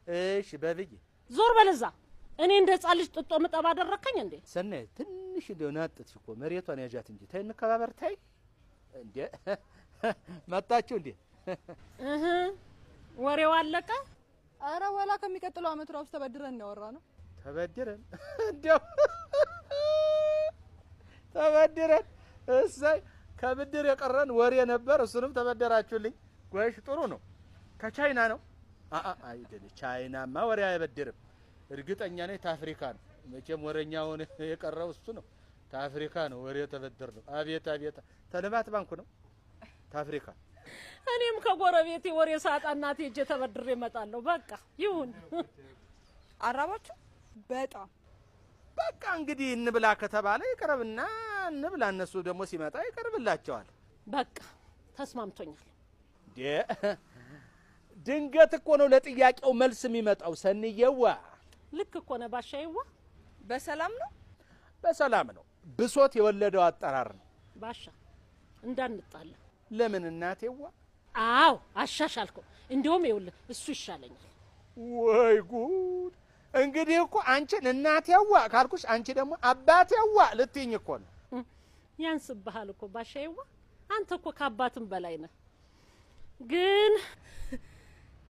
እሺ በብዬ ዞር በለዛ። እኔ እንደ ህፃን ልጅ ጥጦ ምጠባ አደረከኝ እንዴ? ሰናይ ትንሽ እንደው ናጥጥሽ እኮ መሬቷን ያዣት እንጂ ተይ እንከባበር። ተይ እንዴ መጣችሁ እንዴ? እህ ወሬው አለቀ። አረ ወላ ከሚቀጥለው አመት ራሱ ተበድረን ነው ያወራነው። ተበድረን እንደው ተበድረን እሰይ፣ ከብድር የቀረን ወሬ ነበር። እሱንም ተበደራችሁልኝ። ጎሽ ጥሩ ነው። ከቻይና ነው? አአ አይደል፣ ቻይናማ ወሬ አይበድርም። እርግጠኛ ነኝ ታፍሪካ ነው። መቼም ወሬኛውን የቀረው እሱ ነው። ታፍሪካ ነው ወሬ ተበድር ነው። አቤት አቤት፣ ተልማት ባንኩ ነው ታፍሪካ። እኔም ከጎረቤቴ ወሬ ሳጣ እናቴ ሄጄ ተበድሬ እመጣለሁ። በቃ ይሁን። አራባችሁ? በጣም በቃ እንግዲህ እንብላ ከተባለ ይቅረብና እንብላ። እነሱ ደግሞ ሲመጣ ይቀርብላቸዋል። በቃ ተስማምቶኛል። እንዴ ድንገት እኮ ነው ለጥያቄው መልስ የሚመጣው። ሰንየዋ ልክ እኮ ነህ ባሻዬዋ። በሰላም ነው? በሰላም ነው። ብሶት የወለደው አጠራር ነው። ባሻ እንዳንጣላ። ለምን እናቴዋ? አዎ አሻሻልከው። እንዲሁም ይኸውልህ እሱ ይሻለኛል። ወይ ጉድ! እንግዲህ እኮ አንቺን እናቴዋ ካልኩሽ አንቺ ደግሞ አባቴዋ ልትይኝ እኮ ነው። ያንስብሃል እኮ ባሻዬዋ። አንተ እኮ ከአባትም በላይ ነህ። ግን